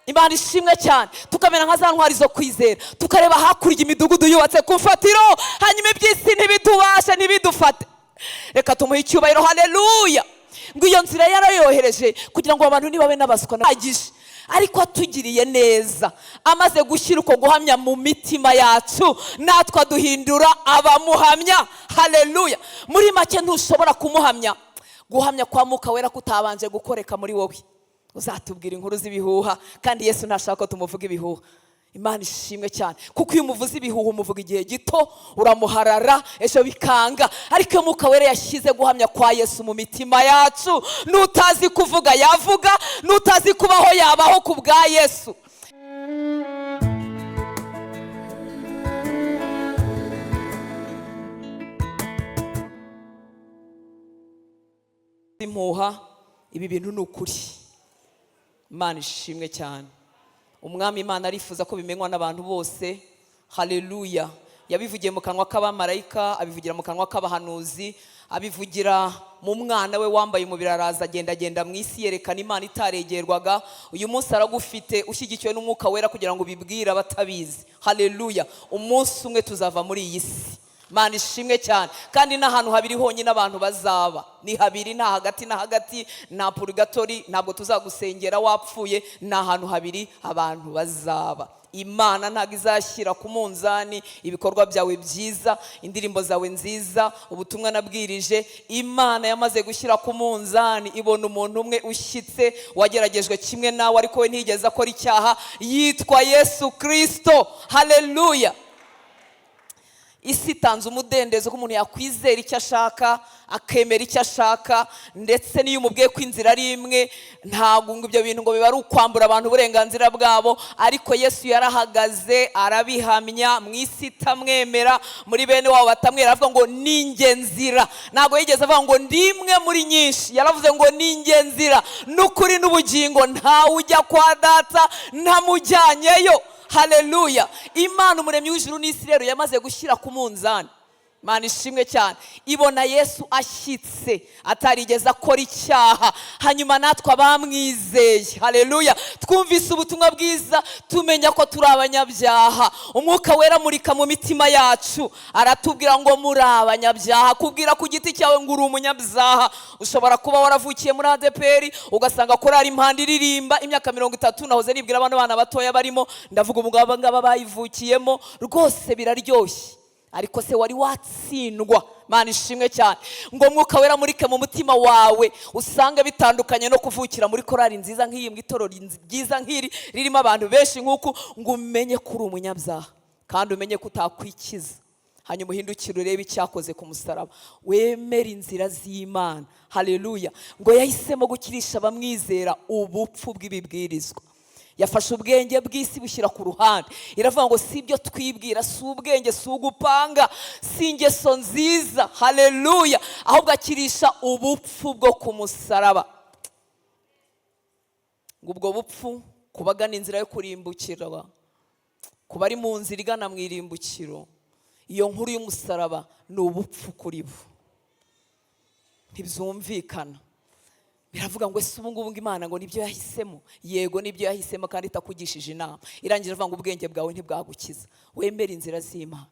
Imana ishimwe cyane. Tukamera nka za ntwari zo kwizera, tukareba hakurya imidugudu yubatse ku mfatiro, hanyuma iby'isi ntibitubashe, ntibidufate. Reka tumuhe icyubahiro, haleluya. Ngo iyo nzira yarayohereje kugira ngo abantu nibabe n'abaswa n'abagije, ariko atugiriye neza, amaze gushyira uko guhamya mu mitima yacu, natwe aduhindura abamuhamya, haleluya. Muri make, ntushobora kumuhamya, guhamya kwa Mwuka Wera kutabanje gukoreka muri wowe. Uzatubwira inkuru z'ibihuha, kandi Yesu ntashaka ko tumuvuga ibihuha. Imana ishimwe cyane, kuko iyo umuvuze ibihuha umuvuga igihe gito, uramuharara, ejo bikanga. Ariko iyo Mwuka Wera yashyize guhamya kwa Yesu mu mitima yacu, n'utazi kuvuga yavuga, n'utazi kubaho yabaho ku bwa Yesu. Impuha, ibi bintu ni ukuri. Imana ishimwe cyane. Umwami Imana arifuza ko bimenywa n'abantu bose, haleluya. Yabivugiye mu kanwa k'abamarayika, abivugira mu kanwa k'abahanuzi, abivugira mu mwana we wambaye umubiri, araza agendagenda mu isi yerekana Imana itaregerwaga. Uyu munsi aragufite, ushyigikiwe n'Umwuka Wera, kugira ngo ubibwire abatabizi, haleluya. Umunsi umwe tuzava muri iyi si. Imana ishimwe cyane. Kandi n'ahantu habiri honyine abantu bazaba ni habiri, nta hagati na hagati, nta purigatori, ntabwo tuzagusengera wapfuye. Ni ahantu habiri abantu bazaba. Imana ntabwo izashyira ku munzani ibikorwa byawe byiza, indirimbo zawe nziza, ubutumwa nabwirije. Imana yamaze gushyira ku munzani, ibona umuntu umwe ushyitse, wageragejwe kimwe nawe, ariko we ntiyigeze akora icyaha, yitwa Yesu Kirisito, haleluya. Isi itanze umudendezo ko umuntu yakwizera icyo ashaka, akemera icyo ashaka, ndetse n'iyo umubwiye ko inzira ari imwe, ntabwo ngo ibyo bintu ngo biba ari ukwambura abantu uburenganzira bwabo. Ariko Yesu yarahagaze arabihamya, mu isi itamwemera, muri bene wabo batamwera, aravuga ngo ni njye nzira. Ntabwo yigeze avuga ngo ndi imwe muri nyinshi, yaravuze ngo ni njye nzira n'ukuri n'ubugingo, ntawe ujya kwa Data ntamujyanyeyo, haleluya. Imana umuremyi w'ijuru n'isi rero yamaze gushyira ku munzani. Imana ishimwe cyane. Ibona Yesu ashyitse, atarigeze akora icyaha, hanyuma natwe abamwizeye, haleluya, twumvise ubutumwa bwiza, tumenya ko turi abanyabyaha. Umwuka Wera amurika mu mitima yacu, aratubwira ngo muri abanyabyaha. Kubwira ku giti cyawe ngo uri umunyabyaha. Ushobora kuba waravukiye muri ADEPR, ugasanga korari Impanda iririmba imyaka 30. Nahoze nibwira abana bana batoya barimo, ndavuga ubu ngaba ngaba bayivukiyemo, rwose biraryoshye, ariko se wari watsindwa? Imana ishimwe cyane. Ngo Mwuka Wera amurike mu mutima wawe, usanga bitandukanye no kuvukira muri korari nziza nk'iyi, mu itorero ryiza nk'iri ririmo abantu benshi nk'uku, ngo umenye ko uri umunyabyaha kandi umenye ko utakwikiza. Hanyuma uhindukire urebe icyakoze ku musaraba, wemere inzira z'Imana, haleluya. Ngo yahisemo gukirisha abamwizera ubupfu bw'ibibwirizwa. Yafashe ubwenge bw'isi bushyira ku ruhande, iravuga ngo si ibyo twibwira, si ubwenge, si ugupanga, si ingeso nziza, haleluya, ahubwo akirisha ubupfu bwo ku musaraba. Ngo ubwo bupfu kubagana inzira yo kurimbukirwa, kuba ari mu nzira igana mu irimbukiro, iyo nkuru y'umusaraba ni ubupfu kuri bo, ntibyumvikana. Biravuga ngo ese ubu ngubu ngo Imana ngo nibyo yahisemo? Yego, nibyo yahisemo, kandi itakugishije inama. Irangira avuga ngo ubwenge bwawe ntibwagukiza. Wemere inzira z'Imana,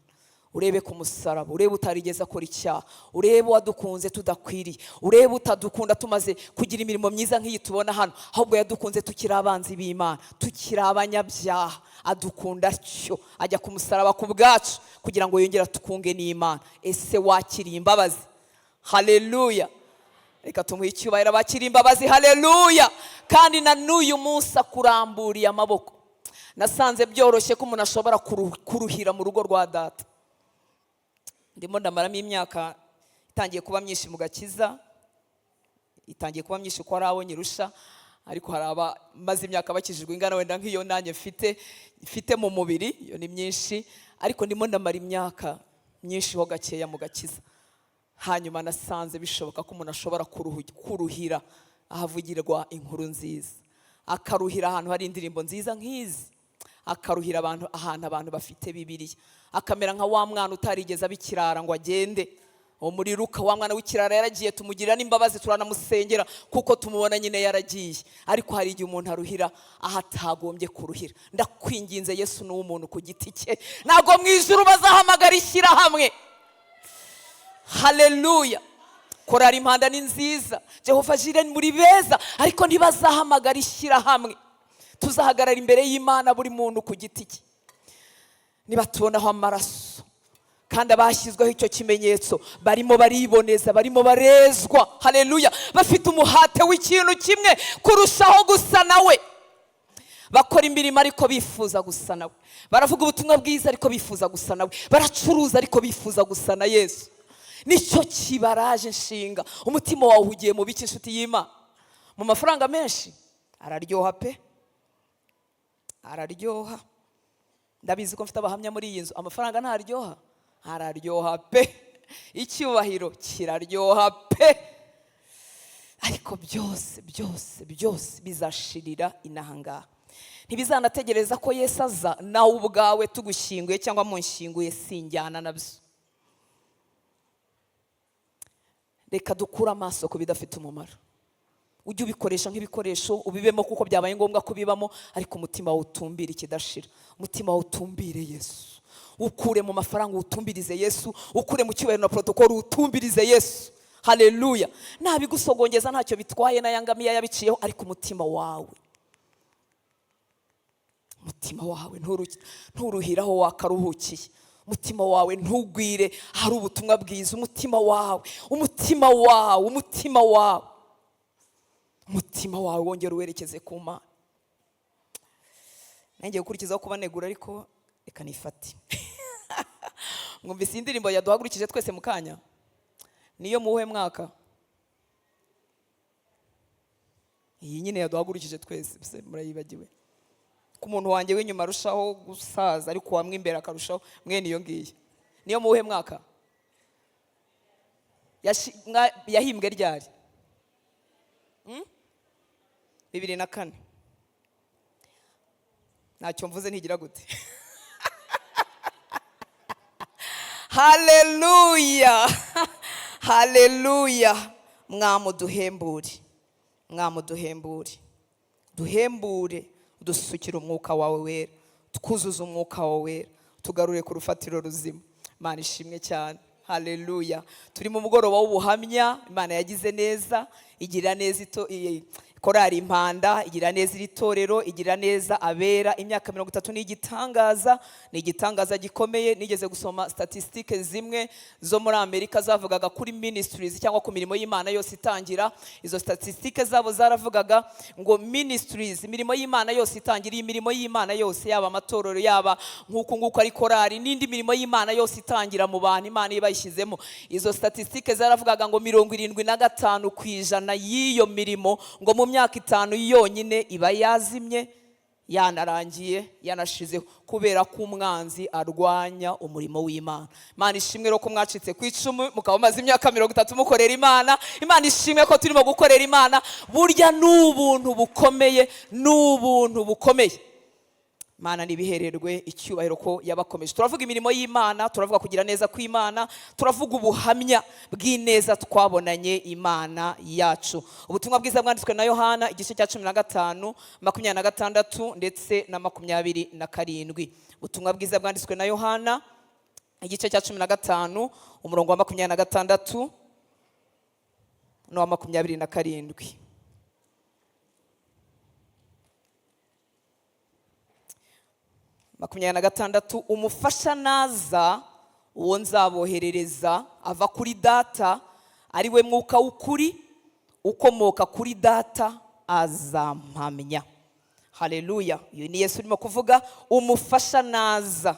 urebe ku musaraba, urebe utarigeze akora icyaha, urebe uwadukunze tudakwiriye, urebe utadukunda tumaze kugira imirimo myiza nk'iyi tubona hano, ahubwo yadukunze tukiri abanzi b'Imana, tukiri abanyabyaha, adukunda atyo, ajya ku musaraba ku bwacu kugira ngo yongere atukunge n'Imana. Ese wakiriye imbabazi? Haleluya. Reka tumuhe icyubahiro abakiriye imbabazi, haleluya. Kandi na n'uyu munsi akuramburiye amaboko. Nasanze byoroshye ko umuntu ashobora kuruhira mu rugo rwa Data. Ndimo ndamaramo imyaka itangiye kuba myinshi mu gakiza, itangiye kuba myinshi ko hari abo nyirusha, ariko hari abamaze imyaka bakijijwe ingana wenda nk'iyo nanjye mfite mu mubiri, iyo ni myinshi, ariko ndimo ndamara imyaka myinshi ho gakeya mu gakiza. Hanyuma nasanze bishoboka ko umuntu ashobora kuruhira ahavugirwa inkuru nziza, akaruhira ahantu hari indirimbo nziza nk'izi, akaruhira abantu ahantu abantu bafite Bibiliya, akamera nka wa mwana utarigeze abikirara ngo agende. Uwo muri Luka, wa mwana w'ikirara yaragiye, tumugirira n'imbabazi, turanamusengera kuko tumubona nyine yaragiye. Ariko hari igihe umuntu aruhira aho atagombye kuruhira. Ndakwinginze, Yesu ni uw'umuntu ku giti cye, ntabwo mu ijuru bazahamagara ishyirahamwe. Haleluya! Korari Impanda ni nziza, Jehova Jireh muri beza, ariko ntibazahamagara ishyirahamwe. Tuzahagarara imbere y'Imana buri muntu ku giti cye. Nibatubonaho amaraso, kandi abashyizweho icyo kimenyetso barimo bariboneza, barimo barezwa. Haleluya! Bafite umuhate w'ikintu kimwe, kurushaho gusa nawe. Bakora imirimo ariko bifuza gusa nawe, baravuga ubutumwa bwiza ariko bifuza gusa nawe, baracuruza ariko bifuza gusa na Yesu. Nicyo kibaraje inshinga. Umutima wawe uhugiye mu biki, inshuti y'Imana? Mu mafaranga menshi? Araryoha pe, araryoha. Ndabizi ko mfite abahamya muri iyi nzu. Amafaranga ntaryoha? Araryoha pe. Icyubahiro kiraryoha pe. Ariko byose, byose, byose bizashirira inahangaha. Ntibizanategereza ko Yesu aza. Nawe ubwawe tugushyinguye cyangwa munshyinguye, sinjyana nabyo. Reka dukure amaso ku bidafite umumaro. Ujye ubikoresha nk'ibikoresho, ubibemo kuko byabaye ngombwa kubibamo, ariko umutima wawe utumbire ikidashira. Umutima wawe utumbire Yesu. Ukure mu mafaranga uwutumbirize Yesu, ukure mu cyubahiro na protokolo uwutumbirize Yesu. Haleluya! Ntabigusogongeza, ntacyo bitwaye, n'ayangamiya yabiciyeho, ariko umutima wawe, umutima wawe nturuhire aho wakaruhukiye. Umutima wawe ntugwire hari ubutumwa bwiza. Umutima wawe, umutima wawe, umutima wawe, umutima wawe wongere uwerekeze ku Mana. Nanjye gukurikizaho kubanegura, ariko reka nifate. Mwumvise iyi ndirimbo yaduhagurukije twese mu kanya? Niyo muwuhe mwaka? Iyi nyine yaduhagurukije twese, se murayibagiwe? Ko umuntu wanjye w'inyuma arushaho gusaza, ariko uwamwe imbere akarushaho. Mwene iyo ngiyo niyo muwuhe mwaka? Yahimbwe ryari? 2004. Ntacyo mvuze, ntigira gute? Haleluya, haleluya! Mwamuduhembure, mwamuduhembure, duhembure, dusukire umwuka wawe wera, twuzuze umwuka wawe wera, tugarure ku rufatiro ruzima. Imana ishimwe cyane. Haleluya! Turi mu mugoroba w'ubuhamya. Imana yagize neza, igira neza korari Impanda, igira neza iri torero, igira neza abera. Imyaka 30 ni igitangaza, ni igitangaza gikomeye. Nigeze gusoma statisitike zimwe zo muri Amerika zavugaga kuri ministries cyangwa ku mirimo y'Imana yose itangira. Izo statisitike zabo zaravugaga ngo ministries, imirimo y'Imana yose itangira, iyi mirimo y'Imana yose, yaba amatorero, yaba nk'uku nguku ari korari, n'indi mirimo y'Imana yose itangira mu bantu Imana iba yayishyizemo, izo statisitike zaravugaga ngo 75% y'iyo mirimo ngo mu myaka 5 yonyine iba yazimye, yanarangiye, yanashizeho, kubera ko umwanzi arwanya umurimo w'Imana. Imana ishimwe rero ko mwacitse ku icumu, mukaba mumaze imyaka 30 mukorera Imana. Imana ishimwe ko turimo gukorera Imana. Burya ni ubuntu bukomeye, ni ubuntu bukomeye. Imana nibihererwe icyubahiro ko yabakomeje. Turavuga imirimo y'Imana, turavuga kugira neza kw'Imana, turavuga ubuhamya bw'ineza twabonanye Imana yacu. Ubutumwa bwiza bwanditswe na Yohana, igice cya 15, 26 ndetse na 27. Ubutumwa bwiza bwanditswe na Yohana, igice cya 15, umurongo wa 26 n'uwa 27. 26, umufasha naza, uwo nzaboherereza ava kuri Data, ari we mwuka w'ukuri ukomoka kuri Data, azampamya. Haleluya! Uyu ni Yesu urimo kuvuga. Umufasha naza,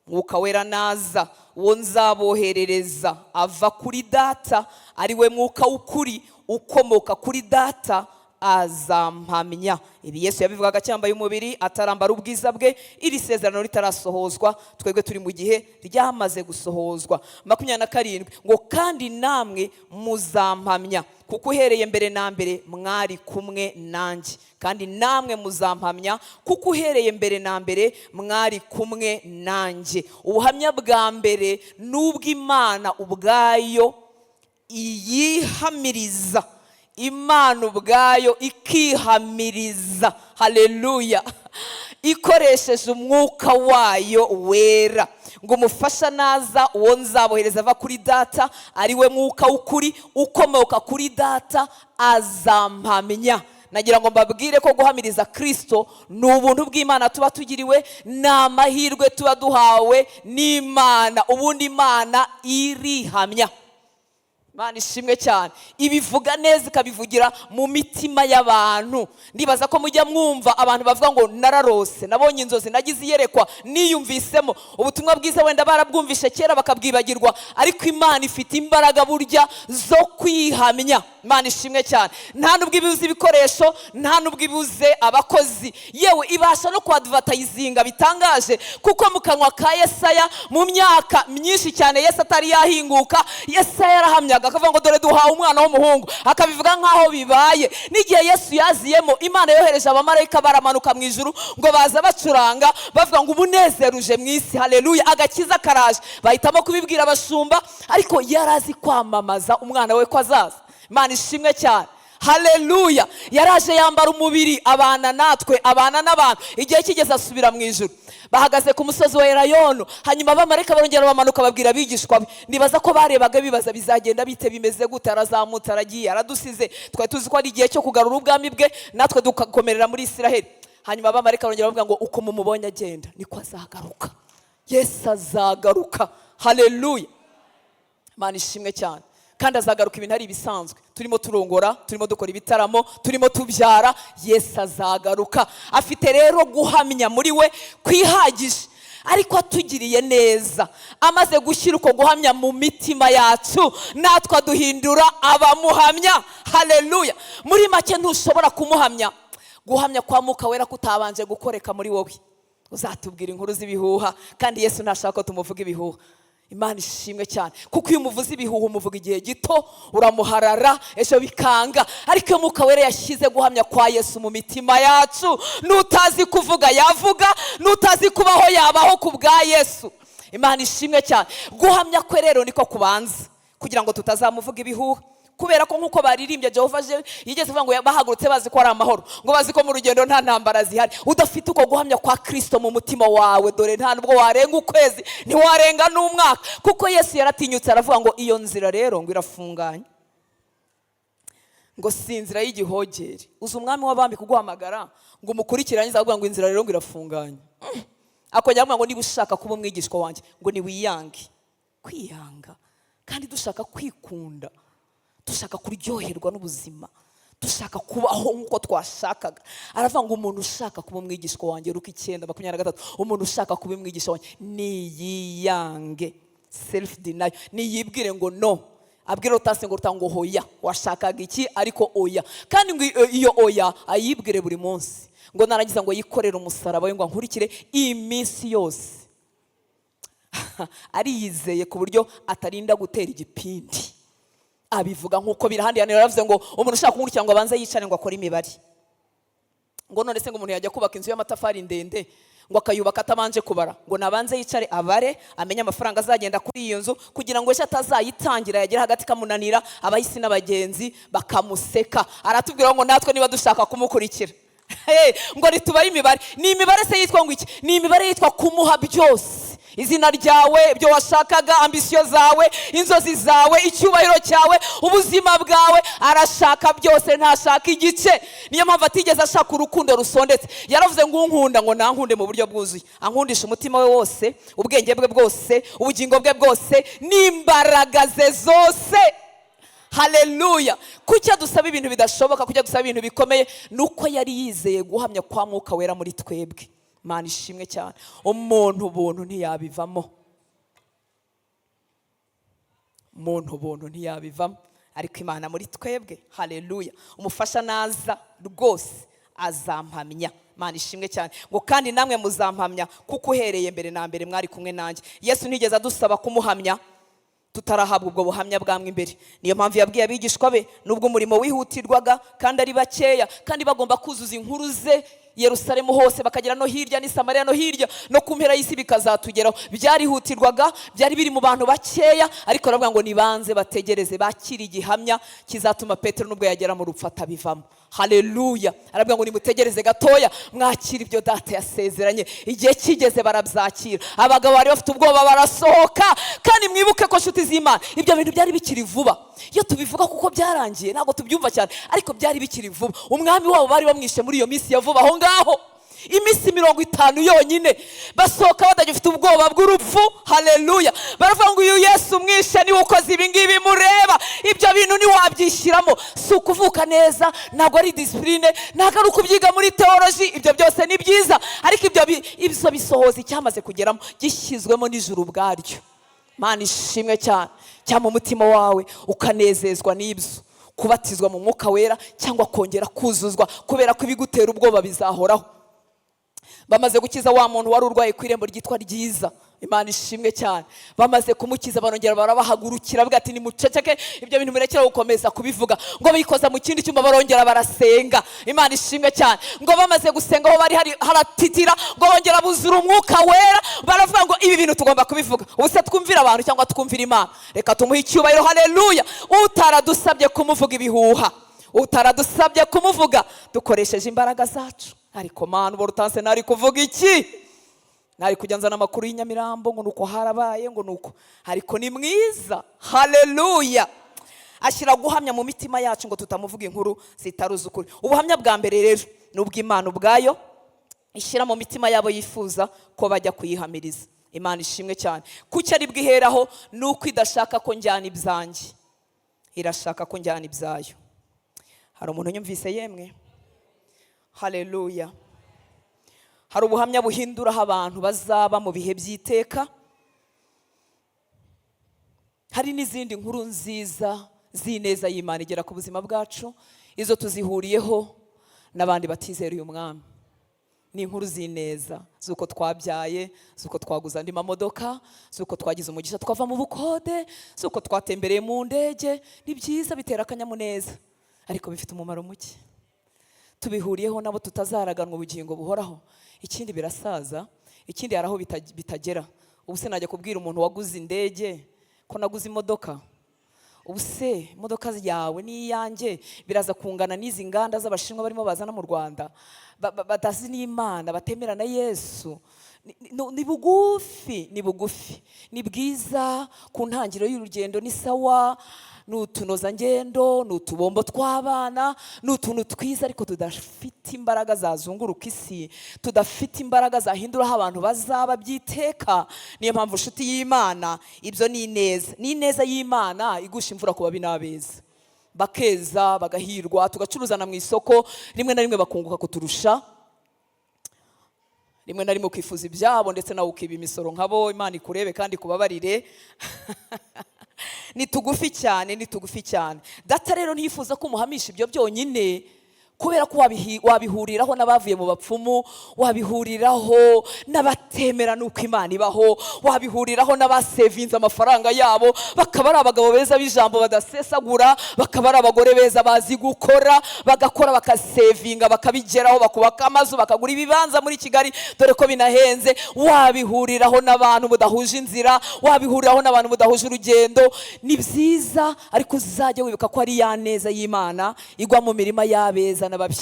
mwuka wera naza, uwo nzaboherereza ava kuri Data, ari we mwuka w'ukuri ukomoka kuri Data, azampamya. Ibi Yesu yabivugaga acyambaye umubiri, atarambara ubwiza bwe, iri sezerano ritarasohozwa. Twebwe turi mu gihe ryamaze gusohozwa. 27 ngo kandi namwe muzampamya, kuko uhereye mbere na mbere mwari kumwe nanjye. Kandi namwe muzampamya, kuko uhereye mbere na mbere mwari kumwe nanjye. Ubuhamya bwa mbere n'ubw'Imana ubwayo Iyihamiriza Imana ubwayo ikihamiriza, haleluya, ikoresheje Umwuka wayo Wera, ngo umufasha naza, uwo nzabohereza ava kuri Data, ari we Mwuka w'ukuri ukomoka kuri Data, azampamya. Nagira ngo mbabwire ko guhamiriza Kirisito ni ubuntu bw'Imana tuba tugiriwe, ni amahirwe tuba duhawe n'Imana. Ubundi Imana irihamya. Imana ishimwe cyane. Ibivuga neza, ikabivugira mu mitima y'abantu. Ndibaza ko mujya mwumva abantu bavuga ngo nararose, nabonye inzozi, nagize iyerekwa, niyumvisemo ubutumwa bwiza. Wenda barabwumvishe kera bakabwibagirwa, ariko Imana ifite imbaraga burya zo kwihamya. Imana ishimwe cyane. Nta nubwo ibuze ibikoresho, nta nubwo ibuze abakozi, yewe ibasha no kwadvertisinga bitangaje, kuko mu kanwa ka Yesaya, mu myaka myinshi cyane Yesu atari yahinguka, Yesaya yarahamyaga akavuga ngo dore duhawe umwana w'umuhungu, akabivuga nk'aho bibaye. N'igihe Yesu yaziyemo, Imana yohereje abamarayika baramanuka mu ijuru, ngo baza bacuranga bavuga ngo umunezero uje mu isi, haleluya, agakiza karaje. Bahitamo kubibwira abashumba, ariko yari azi kwamamaza umwana we ko azaza. Imana ishimwe cyane, haleluya. Yaraje yambara umubiri, abana natwe, abana n'abantu. Igihe kigeze asubira mu ijuru. Bahagaze ku musozi wa Elayono, hanyuma abamarayika barongera bamanuka babwira abigishwa be. Nibaza ko barebaga bibaza bizagenda bite, bimeze gute, arazamutse, aragiye, aradusize. Twari tuzi ko ari igihe cyo kugarura ubwami bwe, natwe dukakomerera muri Isiraheli. Hanyuma abamarayika barongera bavuga ngo uko mumubonye agenda niko azagaruka. Yesu azagaruka, haleluya. Imana ishimwe cyane. Kandi azagaruka ibintu ari ibisanzwe, turimo turongora, turimo dukora ibitaramo, turimo tubyara. Yesu azagaruka afite rero guhamya muri we kwihagije, ariko atugiriye neza, amaze gushyira uko guhamya mu mitima yacu, natwe aduhindura abamuhamya, haleluya. Muri make, ntushobora kumuhamya guhamya kwa Mwuka Wera kutabanje gukoreka muri wowe. Uzatubwira inkuru z'ibihuha, kandi Yesu ntashaka ko tumuvuga ibihuha. Imana ishimwe cyane, kuko iyo umuvuze ibihuha umuvuga igihe gito, uramuharara, ejo bikanga. Ariko iyo Mwuka Wera yashyize guhamya kwa Yesu mu mitima yacu, n'utazi kuvuga yavuga, n'utazi kubaho yabaho ku bwa Yesu. Imana ishimwe cyane. Guhamya kwe rero niko kubanza kugira ngo tutazamuvuga ibihuha, kubera ko nk'uko baririmbye, Jehova yigeze kuvuga ngo bahagurutse bazi ko ari amahoro, ngo bazi ko mu rugendo nta ntambara zihari. Udafite uko guhamya kwa Kirisito mu mutima wawe, dore nta nubwo warenga ukwezi, ntiwarenga n'umwaka, kuko Yesu yaratinyutse aravuga ngo iyo nzira rero ngo irafunganye, ngo si inzira y'igihogere. Uzi umwami w'abami kuguhamagara ngo umukurikirane, azavuga ngo inzira rero ngo irafunganye, akongera avuga ngo niba ushaka kuba umwigishwa wanjye, ngo niwiyange. Kwiyanga kandi dushaka kwikunda, dushaka kuryoherwa n'ubuzima, dushaka kubaho nk'uko twashakaga. Aravuga ngo umuntu ushaka kuba umwigishwa wanjye, Luka 9:23, umuntu ushaka kuba umwigishwa wanjye niyiyange, self denial, niyibwire ngo no, abwire rutasi ngo rutanga hoya, washakaga iki, ariko oya. Kandi ngo iyo oya ayibwire buri munsi, ngo narangiza ngo yikorere umusaraba we, ngo ankurikire iminsi yose. Ariyizeye ku buryo atarinda gutera igipindi, abivuga nk'uko biri. Ahandi hantu yaravuze ngo umuntu ushaka kunkurikira ngo abanze yicare, ngo akore imibare, ngo none se ngo umuntu yajya kubaka inzu y'amatafari ndende, ngo akayubaka atabanje kubara? Ngo nabanze yicare abare, amenye amafaranga azagenda kuri iyo nzu, kugira ngo ejo atazayitangira yagera hagati ikamunanira, abahisi n'abagenzi bakamuseka. Aratubwira ngo natwe niba dushaka kumukurikira, hey, ngo ntitubare imibare. Ni imibare se yitwa ngo iki? Ni imibare yitwa kumuha byose: izina ryawe, ibyo washakaga, ambition zawe, inzozi zawe, icyubahiro cyawe, ubuzima bwawe. Arashaka byose, ntashaka igice. Niyo mpamvu atigeze ashaka urukundo rusondetse. Yaravuze ngo unkunda ngo nankunde mu buryo bwuzuye, ankundisha umutima we wose, ubwenge bwe bwose, ubugingo bwe bwose n'imbaraga ze zose, haleluya. Kuki adusaba ibintu bidashoboka? Kuki adusaba ibintu bikomeye? Ni uko yari yizeye guhamya kwa Mwuka Wera muri twebwe. Imana ishimwe cyane. Umuntu ubuntu ntiyabivamo, umuntu ubuntu ntiyabivamo, ariko Imana muri twebwe, haleluya. Umufasha naza rwose azampamya. Imana ishimwe cyane. Ngo kandi namwe muzampamya, kuko uhereye mbere na mbere mwari kumwe nanjye. Yesu ntigeze adusaba kumuhamya tutarahabwa ubwo buhamya bwamwe imbere. Niyo mpamvu yabwiye abigishwa be, nubwo umurimo wihutirwaga kandi ari bakeya, kandi bagomba kuzuza inkuru ze. Yerusalemu hose, bakagera no hirya n'i Samariya no hirya no ku mpera y'isi bikazatugeraho. Byarihutirwaga, byari biri mu bantu bakeya, ariko baravuga ngo nibanze bategereze bakire igihamya kizatuma Petero nubwo yagera mu rupfu atabivamo. Haleluya! Aravuga ngo nimutegereze gatoya mwakire ibyo Data yasezeranye. Igihe kigeze barabyakira. Abagabo bari bafite ubwoba barasohoka. Kandi mwibuke ko, nshuti z'Imana, ibyo bintu byari bikiri vuba. Iyo tubivuga kuko byarangiye ntabwo tubyumva cyane, ariko byari bikiri vuba. Umwami wabo bari bamwishe muri iyo minsi ya vuba aho ngaho, iminsi 50 yonyine. Basohoka badagifite ubwoba bw'urupfu. Haleluya! Baravuga ngo uyu Yesu mwishe niwe ukoze ibi ngibi mureba. Ibyo bintu ntiwabyishyiramo. Si ukuvuka neza, ntabwo ari discipline, ntabwo ari ukubyiga muri théologie. Ibyo byose ni byiza, ariko ibyo bisohoza icyamaze kugeramo, gishyizwemo n'ijuru ubwaryo. Mana ishimwe cyane. Cyangwa umutima wawe ukanezezwa n'ibyo kubatizwa mu Mwuka Wera cyangwa kongera kuzuzwa, kubera ko ibigutera ubwoba bizahoraho. Bamaze gukiza wa muntu wari urwaye ku irembo ryitwa Ryiza, Imana ishimwe cyane, bamaze kumukiza barongera barabahagurukira, bavuga ati nimuceceke, ibyo bintu murekera gukomeza kubivuga. Ngo bikoza mu kindi cyumba, barongera barasenga. Imana ishimwe cyane. Ngo bamaze gusenga, aho bari hari haratitira, ngo bongera buzura Umwuka Wera, baravuga ngo ibi bintu tugomba kubivuga. Ubu se twumvira abantu cyangwa twumvira Imana? Reka tumuhe icyubahiro. Haleluya! Utaradusabye kumuvuga ibihuha, utaradusabye kumuvuga dukoresheje imbaraga zacu. Ariko Mana, ubu rutanse nari kuvuga iki? Nari kujya nzana amakuru y'inyamirambo ngo nuko harabaye, ngo nuko, ariko ni mwiza. Haleluya! Ashyira guhamya mu mitima yacu ngo tutamuvuga inkuru zitaruzi ukuri. Ubuhamya bwa mbere rero ni ubw'Imana ubwayo ishyira mu mitima yabo yifuza ko bajya kuyihamiriza. Imana ishimwe cyane. Kuki ari bwiheraho? Ni uko idashaka ko njyana ibyanjye, irashaka ko njyana ibyayo. Hari umuntu unyumvise yemwe? Haleluya! Hari ubuhamya buhinduraho abantu bazaba mu bihe by'iteka. Hari n'izindi nkuru nziza z'ineza y'Imana igera ku buzima bwacu. Izo tuzihuriyeho n'abandi batizera uyu mwami. Ni inkuru z'ineza z'uko twabyaye, z'uko twaguze andi mamodoka, z'uko twagize umugisha twava mu bukode, z'uko twatembereye mu ndege. Ni byiza, bitera akanyamuneza, ariko bifite umumaro muke. Tubihuriyeho nabo tutazaraganwa ubugingo buhoraho. Ikindi, birasaza. Ikindi, hari aho bitagera. Ubu se najya kubwira umuntu waguze indege ko naguze imodoka? Ubu se imodoka yawe n'iyanjye biraza kungana n'izi nganda z'Abashinwa barimo bazana mu Rwanda, batazi n'Imana, batemera na Yesu? Ni bugufi, ni bugufi. Ni bwiza ku ntangiriro y'urugendo, ni sawa, ni utunozangendo, ni utubombo tw'abana, ni utuntu twiza, ariko tudafite imbaraga zazunguruka isi, tudafite imbaraga zahindura aho abantu bazaba byiteka. Niyo mpamvu, inshuti y'Imana, ibyo ni ineza, ni ineza y'Imana igusha imvura ku babi n'abeza, bakeza bagahirwa, tugacuruzana mu isoko, rimwe na rimwe bakunguka kuturusha, rimwe na rimwe ukifuza ibyabo, ndetse nawe ukiba imisoro nkabo. Imana ikurebe kandi ikubabarire. Ni tugufi cyane, ni tugufi cyane. Data rero ntiyifuza ko umuhamisha ibyo byonyine, kubera ko wabihuriraho n'abavuye mu bapfumu, wabihuriraho n'abatemera n'uko Imana ibaho, wabihuriraho n'abasevinze amafaranga yabo, bakaba ari abagabo beza b'ijambo badasesagura, bakaba ari abagore beza bazi gukora, bagakora, bakasevinga, bakabigeraho, bakubaka amazu, bakagura ibibanza muri Kigali, dore ko binahenze. Wabihuriraho n'abantu mudahuje inzira, wabihuriraho n'abantu mudahuje urugendo. Ni byiza, ariko uzajya wibuka ko ari ya neza y'Imana igwa mu mirima y'abeza n'ababi.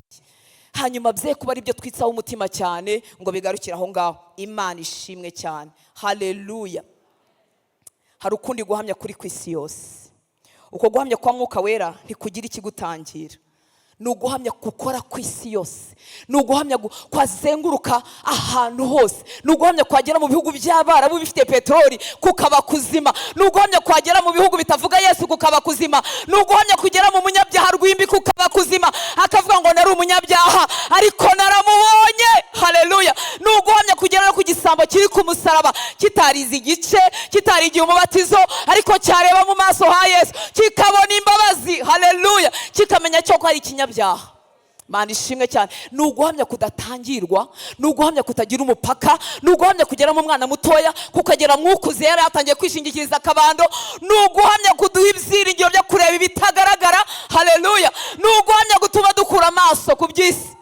Hanyuma bye kuba ari byo twitsaho umutima cyane ngo bigarukire aho ngaho. Imana ishimwe cyane. Haleluya! Hari ukundi guhamya kuri ku isi yose. Uko guhamya kwa Mwuka Wera ntikugira ikigutangira. Ni uguhamya gukora ku isi yose, ni uguhamya kwazenguruka ahantu hose, ni uguhamya kwagera mu bihugu by'Abarabu bifite peteroli kukaba kuzima, ni uguhamya kwagera mu bihugu bitavuga Yesu kukaba kuzima, ni uguhamya kugera mu munyabyaha rwimbi kukaba kuzima, akavuga ngo nari umunyabyaha ariko naramubonye. Haleluya! Ni uguhamya kugera no ku gisambo kiri ku musaraba, kitarize igice, kitarigiye umubatizo, ariko cyareba mu maso ha Yesu kikabona imbabazi. Haleluya! Kikamenya cyo ko ari ikinyabyaha. Mana ishimwe cyane. Ni uguhamya kudatangirwa, ni uguhamya kutagira umupaka, ni uguhamya kugera mu mwana mutoya kukagera mwukuze yari yatangiye kwishingikiriza akabando, ni uguhamya kuduha ibyiringiro byo kureba ibitagaragara. Haleluya! Ni uguhamya gutuma dukura amaso ku by'isi.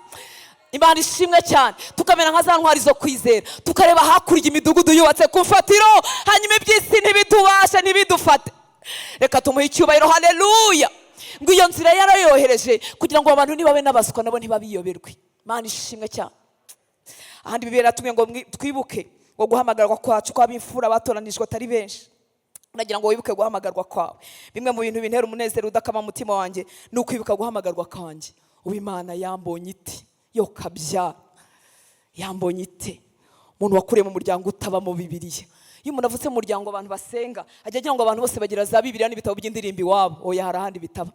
Imana ishimwe cyane. Tukamera nka za ntwari zo kwizera, tukareba hakurya imidugudu yubatse ku mfatiro, hanyuma iby'isi ntibitubashe, ntibidufate. Reka tumuhe icyubahiro. Haleluya. Ngo iyo nzira yarayohereje kugira ngo abantu nibabe n'abaswa nabo ntibabiyoberwe. Imana ishimwe cyane. Ahandi Bibiliya iratubwiye ngo twibuke ngo guhamagarwa kwacu kw'ab'imfura batoranijwe atari benshi. Nagira ngo wibuke guhamagarwa kwawe. Bimwe mu bintu bintera umunezero udakama mu mutima wanjye ni ukwibuka guhamagarwa kwanjye. Ubu Imana yambonye ite? Yo kabyara, yambonye ite? Umuntu wakuriye mu muryango utabamo Bibiliya. Iyo umuntu avutse mu muryango abantu basenga, ajya agira ngo abantu bose bagira za Bibiliya n'ibitabo by'indirimbo iwabo. Oya, hari ahandi bitaba.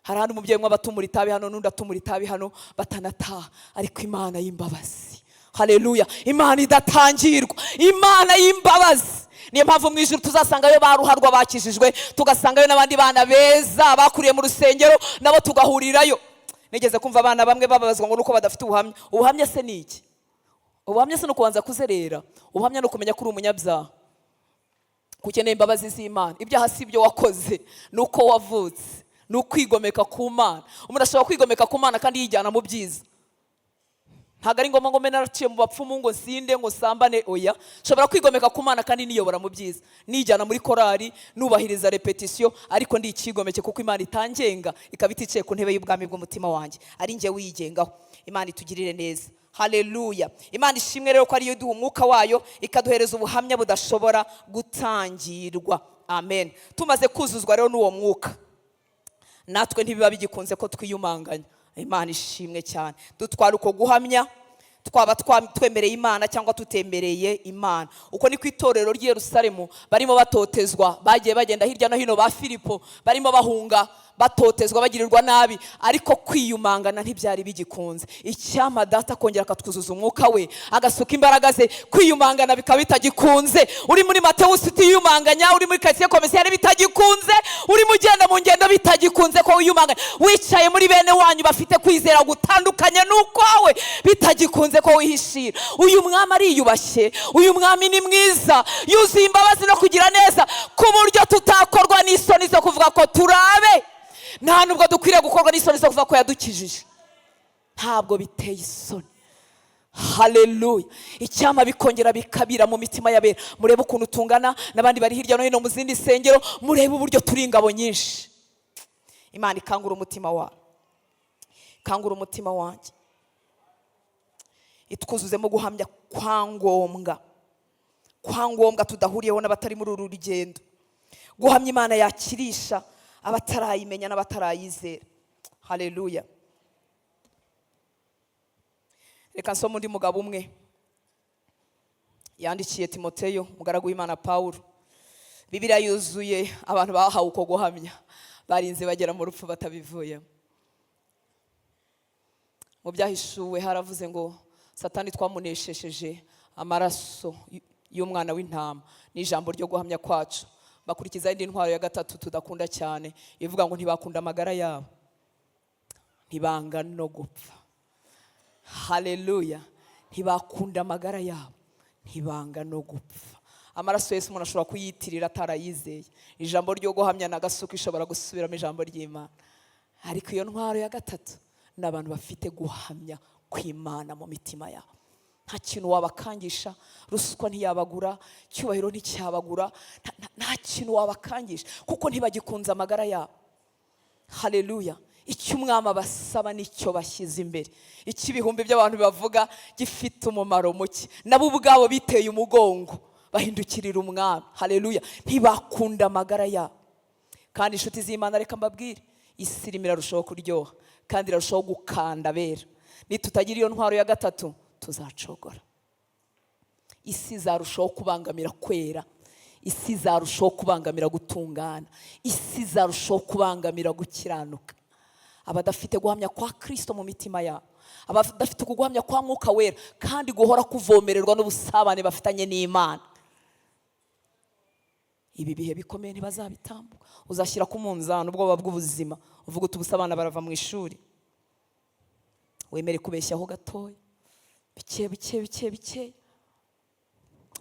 Hari ahandi umubyeyi umwe aba atumura itabi hano, n'undi atumura itabi hano, batanataha. Ariko Imana y'imbabazi, haleluya, Imana idatangirwa, Imana y'imbabazi. Niyo mpamvu mu ijuru tuzasangayo ba ruharwa bakijijwe, tugasangayo n'abandi bana beza bakuriye mu rusengero, nabo tugahurirayo. Nigeze kumva abana bamwe bababazwa ngo nuko badafite ubuhamya. Ubuhamya se ni iki? Ubuhamya se ni ukubanza kuzerera? Ubuhamya ni ukumenya ko uri umunyabyaha, ko ukeneye imbabazi z'Imana. Ibyaha si ibyo wakoze, ni uko wavutse, ni ukwigomeka ku Mana. Umuntu ashobora kwigomeka ku Mana kandi yijyana mu byiza. Ntabwo ari ngombwa ngo mbe naraciye mu bapfumu, ngo nsinde, ngo sambane. Oya, nshobora kwigomeka ku Mana kandi niyobora mu byiza, nijyana muri korari, nubahiriza repetisiyo, ariko ndi ikigomeke, kuko Imana itangenga, ikaba iticaye ku ntebe y'ubwami bw'umutima wanjye, ari njye wiyigengaho. Imana itugirire neza. Haleluya. Imana ishimwe rero ko ariyo iduha umwuka wayo, ikaduhereza ubuhamya budashobora gutangirwa. Amen. Tumaze kuzuzwa rero n'uwo mwuka, natwe ntibiba bigikunze ko twiyumanganya. Imana ishimwe cyane. Dutwara uko guhamya, twaba twemereye Imana cyangwa tutemereye Imana. Uko ni ku itorero ry'i Yerusalemu barimo batotezwa, bagiye bagenda hirya no hino, ba Filipo barimo bahunga, batotezwa, bagirirwa nabi, ariko kwiyumangana ntibyari bigikunze. Icyampa Data akongera akatwuzuza umwuka we, agasuka imbaraga ze, kwiyumangana bikaba bitagikunze. Uri muri Matewusi utiyumanganya, uri muri karitsiye komisiyari bitagikunze, urimo ugenda mu ngendo bitagikunze ko wiyumanganya, wicaye muri bene wanyu bafite kwizera gutandukanye n'ukwawe bitagikunze ko wihishira. Uyu mwami ariyubashye, uyu mwami ni mwiza, yuzuye imbabazi no kugira neza, ku buryo tutakorwa n'isoni zo kuvuga ko turabe. Nta nubwo dukwiriye gukorwa n'isoni zo kuvuga ko yadukijije. Ntabwo biteye isoni. Haleluya. Icyampa bikongera bikabira mu mitima y'abera. Murebe ukuntu tungana n'abandi bari hirya no hino mu zindi nsengero, murebe uburyo turi ingabo nyinshi. Imana ikangura umutima wawe, ikangura umutima wanjye, itwuzuzemo guhamya kwa ngombwa, kwa ngombwa tudahuriyeho n'abatari muri uru rugendo, guhamya Imana yakirisha abatarayimenya n'abatarayizera. Haleluya. Reka nsome undi mugabo umwe yandikiye Timoteyo, umugaragu w'Imana Pawulo. Bibiliya yuzuye abantu bahawe uko guhamya, barinze bagera mu rupfu batabivuyemo. Mu Byahishuwe haravuze ngo Satani twamuneshesheje amaraso y'umwana w'intama n'ijambo ryo guhamya kwacu. Bakurikiza indi ntwaro ya gatatu tudakunda cyane, ivuga ngo ntibakunda amagara yabo, ntibanga no gupfa. Haleluya. Ntibakunda amagara yabo, ntibanga no gupfa. Amaraso Yesu umuntu ashobora kuyitirira atarayizeye. Ijambo ryo guhamya na gasuka ishobora gusubiramo ijambo ry'Imana. Ariko iyo ntwaro ya gatatu ni abantu bafite guhamya kw'Imana mu mitima yabo. Nta kintu wabakangisha, ruswa ntiyabagura, cyubahiro nticyabagura, nta kintu wabakangisha, kuko ntibagikunze amagara yabo. Haleluya. Icyo umwami abasaba nicyo bashyize imbere. Icyo ibihumbi by'abantu bavuga gifite umumaro muke. Nabo ubwabo biteye umugongo, bahindukirira umwami. Haleluya. Ntibakunda amagara yabo. Kandi inshuti z'Imana, reka mbabwire, isi irimo irarushaho kuryoha kandi irarushaho gukanda abera. Nitutagira iyo ntwaro ya gatatu, tuzacogora. Isi izarushaho kubangamira kwera, isi izarushaho kubangamira gutungana, isi izarushaho kubangamira gukiranuka. Abadafite guhamya kwa Kristo mu mitima yabo, abadafite uku guhamya kwa Mwuka Wera kandi guhora kuvomererwa n'ubusabane bafitanye n'Imana, ibi bihe bikomeye ntibazabitambuka. Uzashyira ku munzani ubwoba bw'ubuzima, uvuga uti ubusa abana barava mu ishuri, wemere kubeshyaho gatoya, bike bike bike bike,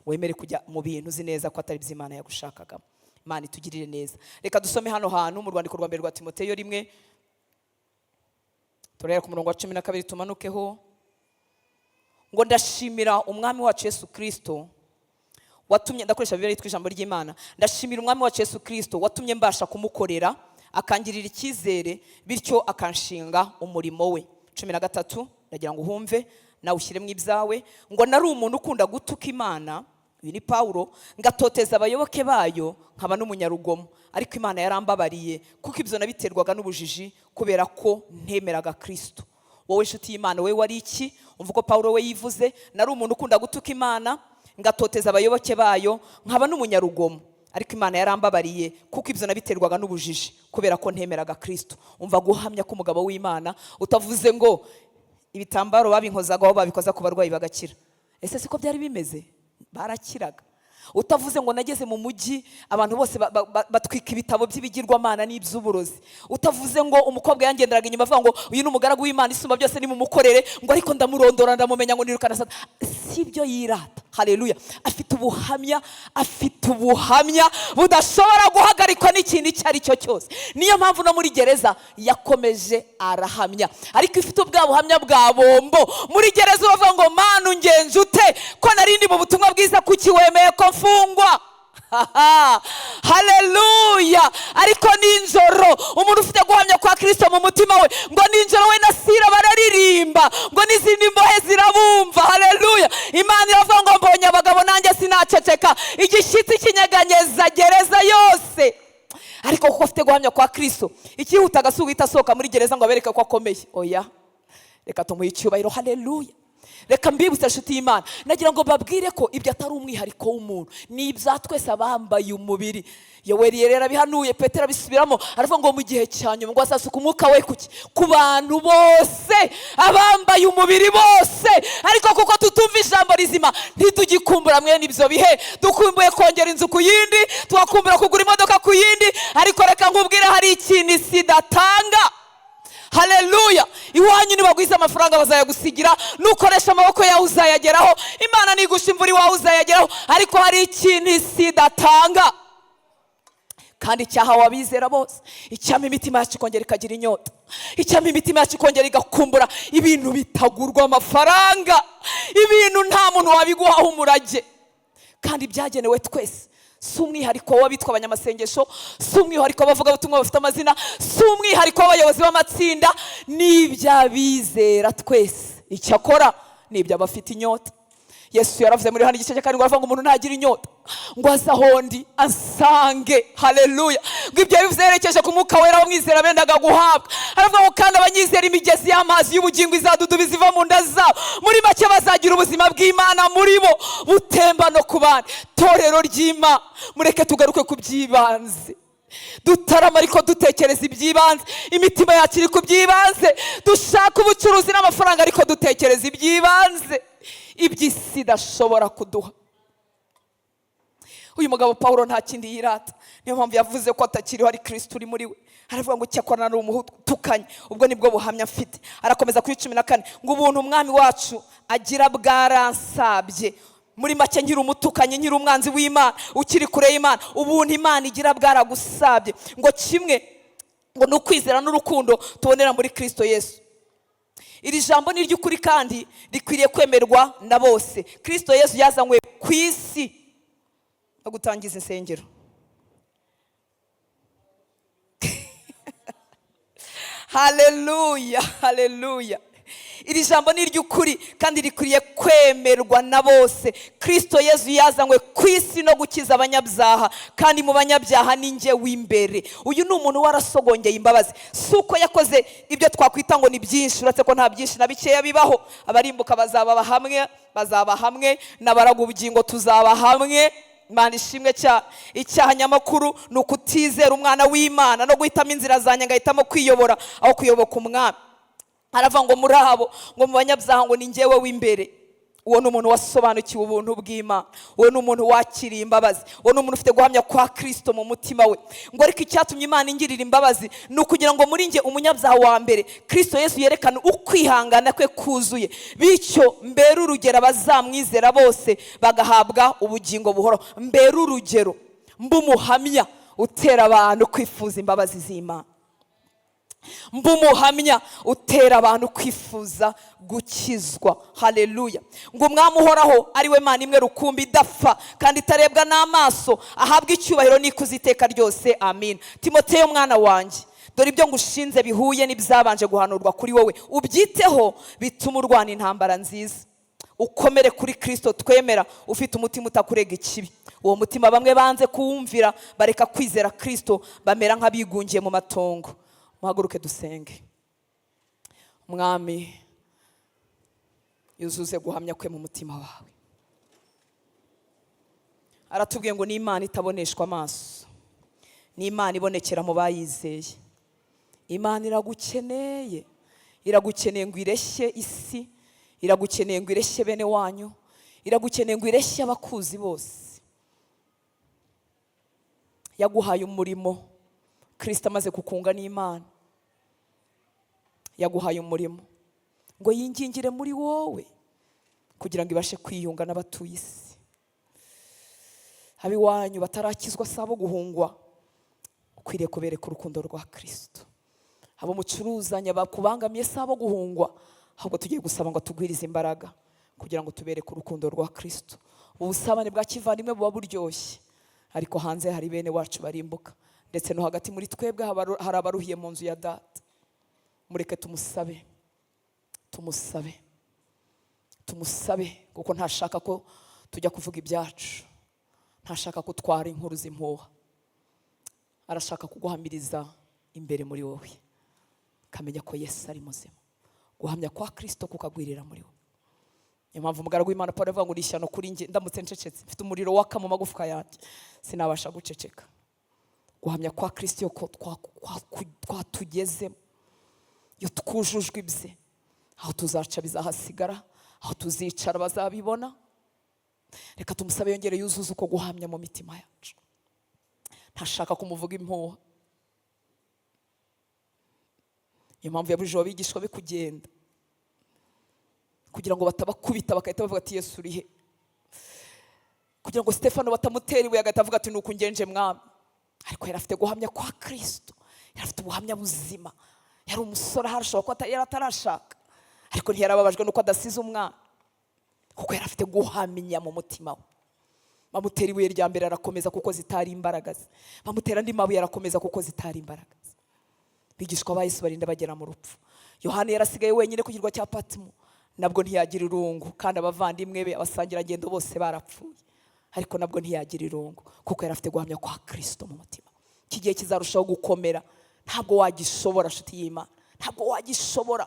wemere kujya mu bintu uzi neza ko atari byo Imana yagushakagamo. Imana itugirire neza. Reka dusome hano hantu mu rwandiko rwa mbere rwa Timoteyo 1. Turahera ku murongo wa 12 tumanukeho. Ngo ndashimira Umwami wacu Yesu Kirisito watumye, ndakoresha Bibiliya yitwa Ijambo ry'Imana, ndashimira Umwami wacu Yesu Kirisito watumye mbasha kumukorera, akangirira icyizere, bityo akanshinga umurimo we. 13, ndagira ngo uhumve nawe ushyiremo ibyawe. Ngo nari umuntu ukunda gutuka Imana, uyu ni Pawulo, ngatoteza abayoboke bayo, nkaba n'umunyarugomo. Ariko Imana yarambabariye, kuko ibyo nabiterwaga n'ubujiji, kubera ko ntemeraga Kirisito. Wowe inshuti y'Imana, wowe wari iki? Umva uko Pawulo we yivuze: nari umuntu ukunda gutuka Imana, ngatoteza abayoboke bayo, nkaba n'umunyarugomo, ariko Imana yarambabariye, kuko ibyo nabiterwaga n'ubujiji, kubera ko ntemeraga Kirisito. Umva guhamya k'umugabo w'Imana utavuze ngo ibitambaro babinkozagaho, babikoza ku barwayi bagakira. Ese siko byari bimeze? Barakiraga. Utavuze ngo nageze mu mujyi, abantu bose batwika ibitabo by'ibigirwamana n'iby'uburozi. Utavuze ngo umukobwa yangenderaga inyuma avuga ngo uyu ni umugaragu w'Imana isumba byose, nimumukorere, ngo ariko ndamurondora, ndamumenya, ngo nirukana Satani. Si byo yirata. Haleluya! Afite ubuhamya, afite ubuhamya budashobora guhagarikwa n'ikintu icyo ari cyo cyose. Niyo mpamvu no muri gereza yakomeje arahamya. Ariko ifite ubwa buhamya bwa bombo, muri gereza uravuga ngo Mana, ungenje ute ko nari ndi mu butumwa bwiza? Kuki wemeye ko mfungwa? Haleluya! Ariko nijoro, umuntu ufite guhamya kwa Kirisito mu mutima we, ngo nijoro we na Sira bararirimba, ngo n'izindi mbohe zirabumva. Haleluya! Imana iravuga ngo mbonye abagabo, nanjye sinaceceka. Igishyitsi kinyeganyeza gereza yose. Ariko kuko afite guhamya kwa Kirisito, ikihutaga si uguhita asohoka muri gereza ngo abereke ko akomeye. Oya, reka tumuhe icyubahiro. Haleluya! Reka mbibutse, inshuti y'Imana, nagira ngo mbabwire ko ibyo atari umwihariko w'umuntu, ni ibya twese abambaye umubiri. Yoweri rero abihanuye, Petero abisubiramo, aravuga ngo mu gihe cya nyuma ngo azasuka umwuka we kuki? Ku bantu bose, abambaye umubiri bose. Ariko kuko tutumva ijambo rizima, ntitugikumbura mwene ibyo bihe. Dukumbuye kongera inzu ku yindi, tugakumbura kugura imodoka ku yindi. Ariko reka nkubwire, hari ikintu isi idatanga. Haleluya! Iwanyu nibagwiza amafaranga bazayagusigira, nukoresha amaboko yawe uzayageraho, Imana nigusha imvura iwawe uzayageraho. Ariko hari ikintu isi idatanga kandi cyahawe abizera bose. Icyampa imitima yacu ikongera ikagira inyota, icyampa imitima yacu ikongera igakumbura ibintu bitagurwa amafaranga, ibintu nta muntu wabiguhaho umurage, kandi byagenewe twese. Si umwihariko w'abitwa abanyamasengesho, si umwihariko w'abavugabutumwa bafite amazina, si umwihariko w'abayobozi b'amatsinda, ni iby'abizera twese. Icyakora ni iby'abafite inyota. Yesu yaravuze muri Yohana igice cya 7, aravuga ngo umuntu ntagira inyota ngo aze aho ndi ansange. Haleluya! Ngo ibyo yabivuze yerekeje ku Mwuka Wera w'amwizera bendaga guhabwa. Aravuga ngo kandi abanyizera, imigezi y'amazi y'ubugingo izadudubiza iva mu nda zabo. Muri make, bazagira ubuzima bw'Imana muri bo butemba no ku bandi. Torero ry'Imana, mureke tugaruke ku by'ibanze. Dutarama ariko dutekereza iby'ibanze, imitima yacu iri ku by'ibanze. Dushaka ubucuruzi n'amafaranga, ariko dutekereza iby'ibanze, iby'isi idashobora kuduha. Uyu mugabo Paul nta kindi yirata, niyo mpamvu yavuze ko atakiriho, ari Kirisito uri muri we. Aravuga ngo cyakora nari umutukanye, ubwo nibwo buhamya mfite. Arakomeza kuri 14, ngo ubuntu Umwami wacu agira bwaransabye. Muri make, nkiri umutukanyi, nkiri umwanzi w'Imana, ukiri kure y'Imana, ubuntu Imana igira bwaragusabye. Ngo kimwe ngo ni ukwizera n'urukundo tubonera muri Kirisito Yesu. Iri jambo ni iry'ukuri kandi rikwiriye kwemerwa na bose: Kirisito Yesu yazanywe ku isi no gutangiza insengero. Haleluya, haleluya! Iri jambo ni iry'ukuri kandi rikwiriye kwemerwa na bose: Kirisito Yesu yazanywe ku isi no gukiza abanyabyaha, kandi mu banyabyaha ni njye w'imbere. Uyu ni umuntu warasogongeye imbabazi. Si uko yakoze ibyo twakwita ngo ni byinshi, uretse ko nta byinshi na bikeya bibaho. Abarimbuka bazaba hamwe, bazaba hamwe n'abaraga ubugingo, tuzaba hamwe. Imana ishimwe cyane. Icyaha nyamakuru ni ukutizera Umwana w'Imana no guhitamo inzira zanjye, ngahitamo kwiyobora aho kuyoboka Umwami. Aravuga ngo muri abo, ngo mu banyabyaha, ngo ni njyewe w'imbere. Uwo ni umuntu wasobanukiwe ubuntu bw'Imana, uwo ni umuntu wakiriye imbabazi, uwo ni umuntu ufite guhamya kwa Kirisito mu mutima we. Ngo ariko icyatumye Imana ingirira imbabazi ni ukugira ngo muri njye, umunyabyaha wa mbere, Kirisito Yesu yerekane ukwihangana kwe kuzuye, bityo mbere urugero abazamwizera bose bagahabwa ubugingo buhoraho. Mbere urugero, mbe umuhamya utera abantu kwifuza imbabazi z'Imana. Mba umuhamya utera abantu kwifuza gukizwa. Haleluya. Ngo umwami uhoraho, ari we Mana imwe rukumbi idapfa kandi itarebwa n'amaso, ahabwe icyubahiro n'ikuzo iteka ryose. Amin. Timoteyo mwana wanjye, dore ibyo ngushinze bihuye n'ibyabanje guhanurwa kuri wowe, ubyiteho bituma urwana intambara nziza, ukomere kuri Kirisito twemera, ufite umutima utakurega ikibi. Uwo mutima bamwe banze kuwumvira, bareka kwizera Kirisito, bamera nk'abigungiye mu matongo. Muhaguruke dusenge. Umwami yuzuze guhamya kwe mu mutima wawe. Aratubwiye ngo ni Imana itaboneshwa amaso, ni Imana ibonekera mu bayizeye. Imana iragukeneye, iragukeneye ngo ireshye isi, iragukeneye ngo ireshye bene wanyu, iragukeneye ngo ireshye abakuzi bose. Yaguhaye umurimo. Kirisito amaze kukunga n'Imana, yaguhaye umurimo ngo yingingire muri wowe kugira ngo ibashe kwiyunga n'abatuye isi. Ab'iwanyu batarakizwa si abo guhungwa, ukwiriye kubereka urukundo rwa Kirisito. Abo mucuruzanya bakubangamiye si abo guhungwa, ahubwo tugiye gusaba ngo tugwirize imbaraga kugira ngo tubereke urukundo rwa Kirisito. Ubusabane bwa kivandimwe buba buryoshye, ariko hanze hari bene wacu barimbuka, ndetse no hagati muri twebwe hari abaruhiye mu nzu ya data. Mureke tumusabe, tumusabe, tumusabe, kuko ntashaka ko tujya kuvuga ibyacu, ntashaka ko utwara inkuru z'impuha. Arashaka kuguhamiriza imbere muri wowe, ukamenya ko Yesu ari muzima, guhamya kwa Kirisito kukagwirira muri wowe. Niyo mpamvu umugaragu w'Imana Paul avuga ngo ni ishyano kuri njye ndamutse ncecetse, mfite umuriro waka mu magufwa yanjye, sinabasha guceceka. Guhamya kwa Kirisito iyo ko twatugezemo, iyo twujujwe ibye, aho tuzaca bizahasigara, aho tuzicara bazabibona. Reka tumusabe yongere yuzuze uko guhamya mu mitima yacu. Ntashaka kumuvuga impuha. Niyo mpamvu yabujije abigishwa be kugenda, kugira ngo batabakubita bagahita bavuga ati Yesu uri he, kugira ngo Stefano batamutera ibuye agahita avuga ati nuko ungenje mwami. Ariko yari afite guhamya kwa Kirisito, yari afite ubuhamya buzima. Yari umusore, ahari ashobora kuba yari atarashaka, ariko ntiyarababajwe nuko adasize umwana, kuko yari afite guhamya mu mutima we. Bamutera ibuye rya mbere arakomeza kuko zitari imbaraga ze, bamutera andi mabuye arakomeza kuko zitari imbaraga ze. Bigishwa ba Yesu barinda bagera mu rupfu. Yohana yarasigaye wenyine ku kirwa cya Patimo, nabwo ntiyagira irungu, kandi abavandimwe be abasangirangendo bose barapfuye, ariko nabwo ntiyagira irungu kuko yari afite guhamya kwa Kirisito mu mutima. Iki gihe kizarushaho gukomera, ntabwo wagishobora nshuti y'Imana, ntabwo wagishobora.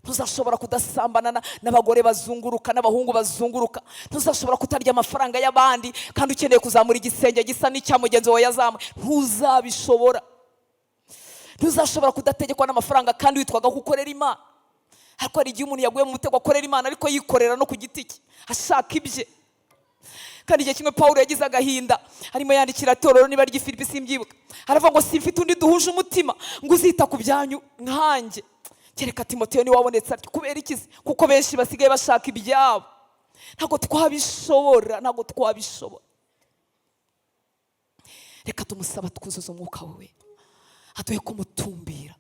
Ntuzashobora kudasambana n'abagore bazunguruka n'abahungu bazunguruka. Ntuzashobora kutarya amafaranga y'abandi kandi ukeneye kuzamura igisenge gisa n'icya mugenzi wawe yazamuye. Ntuzabishobora. Ntuzashobora kudategekwa n'amafaranga kandi witwaga ko ukorera Imana. Ariko hari igihe umuntu yaguye mu mutego akorera Imana ariko yikorera no ku giti cye, ashaka ibye. Kandi igihe kimwe Pawulo yagize agahinda, arimo yandikira itorero niba ry'i Filipi simbyibuka, aravuga ngo simfite undi duhuje umutima ngo uzita ku byanyu nkanjye, kereka Timoteyo niwe wabonetse atyo. Kubera iki se? Kuko benshi basigaye bashaka ibyabo. Ntabwo twabishobora, ntabwo twabishobora. Reka tumusaba twuzuze umwuka we, aduhe kumutumbira,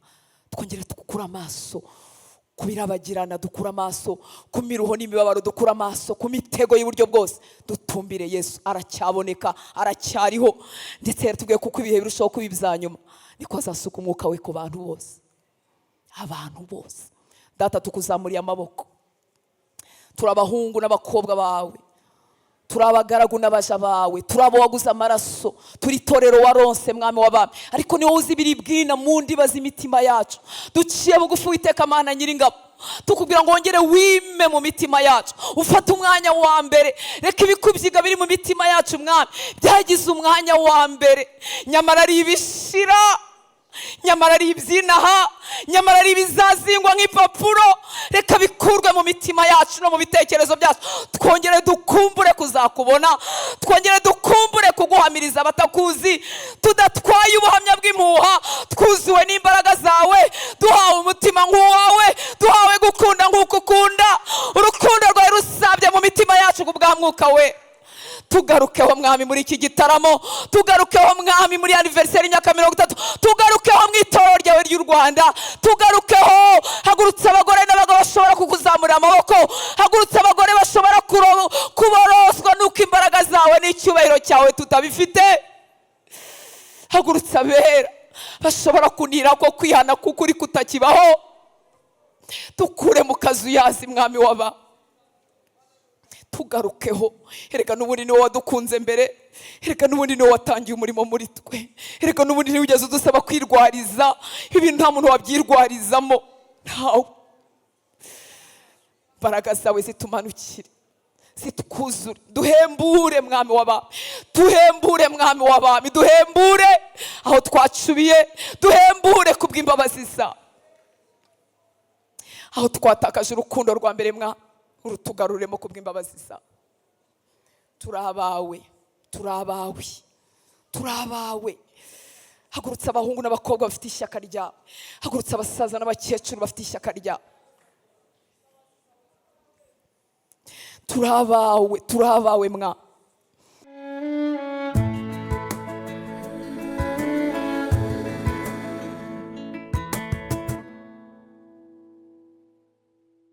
twongere dukure amaso ku birabagirana, dukure amaso ku miruho n'imibabaro, dukure amaso ku mitego y'uburyo bwose, dutumbire Yesu. Aracyaboneka, aracyariho, ndetse yaratubwiye kuko ibihe birushaho kuba ibya nyuma niko azasuka umwuka we ku bantu bose, abantu bose. Data, tukuzamuriye amaboko, turi abahungu n'abakobwa bawe, turi abagaragu n'abaja bawe, turi abo waguze amaraso, turi itorero waronse mwami w'abami, ariko ni wowe uzi ibiri bwina mu ndiba z'imitima yacu. Duciye bugufi Uwiteka Mana nyiringabo, tukubwira ngo wongere wime mu mitima yacu, ufate umwanya wa mbere. Reka ibikubyiga biri mu mitima yacu mwami byagize umwanya wa mbere, nyamara ari ibishira, nyamara ari ibyinaha, nyamara ari ibizazingwa nk'ipapuro. Reka bikurwe mu mitima yacu no mu bitekerezo byacu, twongere dukumbure kuzakubona, twongere dukumbure kuguhamiriza abatakuzi, tudatwaye ubuhamya bw'impuha, twuzuwe n'imbaraga zawe, duhawe umutima nk'uwawe, duhawe gukunda nk'uko ukunda. Urukundo rwawe rusabye mu mitima yacu ku bwa mwuka we. Tugarukeho Mwami muri iki gitaramo, tugarukeho Mwami muri anniversaire y'imyaka 30, tugarukeho mu itorero ryawe ry'u Rwanda, tugarukeho. Hagurutse abagore n'abagabo bashobora kukuzamurira amaboko, hagurutse abagore bashobora kuborozwa n'uko imbaraga zawe n'icyubahiro cyawe tutabifite. Hagurutse abera bashobora kunira ko kwihana kuko uri kutakibaho. Tukure mu kazu yazi Mwami waba, tugarukeho. Erega n'ubundi niwe wadukunze mbere, erega n'ubundi niwe watangiye umurimo muri twe, erega n'ubundi niwe ugeze udusaba kwirwariza. Ibintu nta muntu wabyirwarizamo, ntawe. Imbaraga zawe zitumanukire, zitwuzure, duhembure Mwami w'abami, duhembure Mwami w'abami, duhembure aho twacubiye, duhembure kubw'imbabazi zawe. Aho twatakaje urukundo rwa mbere mwa, urutugaruremo kubw'imbabazi zawe. Turi abawe, turi abawe, turi abawe. Hagurutse abahungu n'abakobwa bafite ishyaka ryawe, hagurutse abasaza n'abakecuru bafite ishyaka ryawe. Turi abawe, turi abawe mwa.